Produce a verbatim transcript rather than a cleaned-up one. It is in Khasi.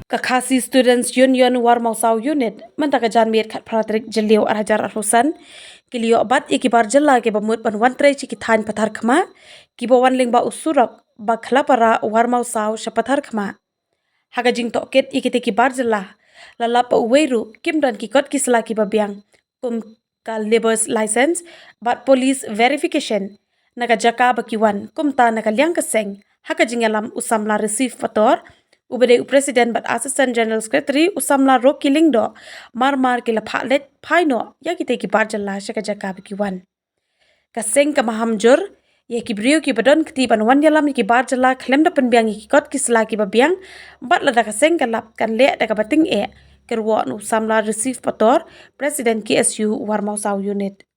Ka Khasi Students Union Warmawsaw Unit mynta ka janmiet khatphra tarik Jylliew arhajar arphewsan ki la ïoh bat ïa ki bar jylla kiba mut ban wan trei sha ki thaiñ pathar khmat kiba wan lyngba u surok ba Khlapara Warmawsaw sha pathar khmat. Ha ka jingtohkit ïa kitei ki bar jylla, la lap ba uwei ruh kim don ki kot ki sla kiba biang kum ka labour's licence bad police verification na ka jaka ba ki wan, kumta na ka liang ka seng, ha ka jingïalam u samla Receive Pator uba dei u President bad Assistant General Secretary u samla Rocky Lyngdoh, mar mar ki la phah leit phai noh ïa kitei ki bar jylla sha ka jaka ba ki wan. Ka seng ka maham jur ïa ki briew kiba don kti ban wan ïalam ïa ki bar jylla khlem da pynbiang ïa ki kot ki sla kiba biang, bad lada ka seng ka lap kan leh da kaba tyngeh, kyrwoh na u samla Receive Pator, President K S U Warmawsaw Unit.